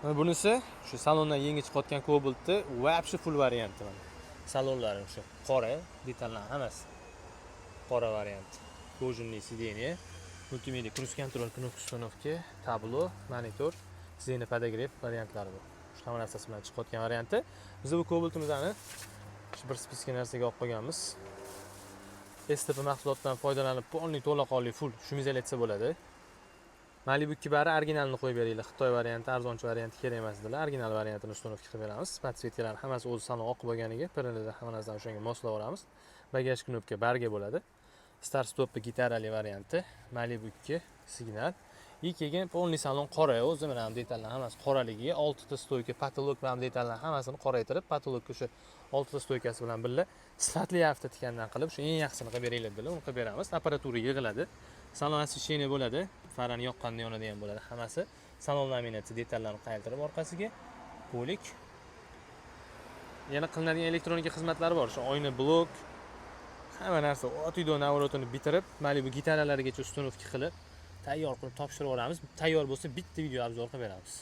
Mana bunisi shu salondan yangi chiqayotgan Cobaltni вообще full varianti mana. Salonlari shu qora, detallar hammasi qora variant. Кожаный сиденье, мультимедиа, круиз контроль, кнопка установки, табло, monitor, сиденье подогрев variantlari bor. Shu hamma narsasi bilan chiqayotgan varianti. Biz bu Cobaltimizni shu bir списка narsaga olib qo'yganmiz. STP mahsulotdan foydalanib, полный, to'laqonli full шумоизоляция bo'ladi. Malibu 2 bari originalini qo'yib beringlar. Xitoy varianti, arzonchi varianti kerak emas dedilar. Original variantini установка qilib beramiz. Подсветка lar hammasi o'zi salon oq bo'lganiga, PRNda hamma narsani o'shanga moslab olamiz. Bagaj knopka barga bo'ladi. Start stoppi gitarali varianti, Malibu 2 signal. И keyin полный salon qora, o'zi mana bu detallar hammasi qoraligiga, oltita стойка, потолок, mana bu detallar hammasini qoraytirib, потолок ka o'sha oltita стойка si bilan birga sifatli автоткань dan qilib, shu eng yaxshisini qilib beringlar dedilar, uni qilib beramiz. Apparatura yig'iladi. Salon освещение bo'ladi, farani yoqqanda yonadigan bo'ladi hammasi. Salon laminatsiya detallarini qaytirib orqasiga полик. Yana qilinadigan elektronika xizmatlari bor. Shu oyna blok, hamma narsa от и до наворотini bitirib, mana bu gitaralarigacha установка qilib, tayyor qilib topshirib yuboramiz. Tayyor bo'lsa, bitta video обзор qilib beramiz.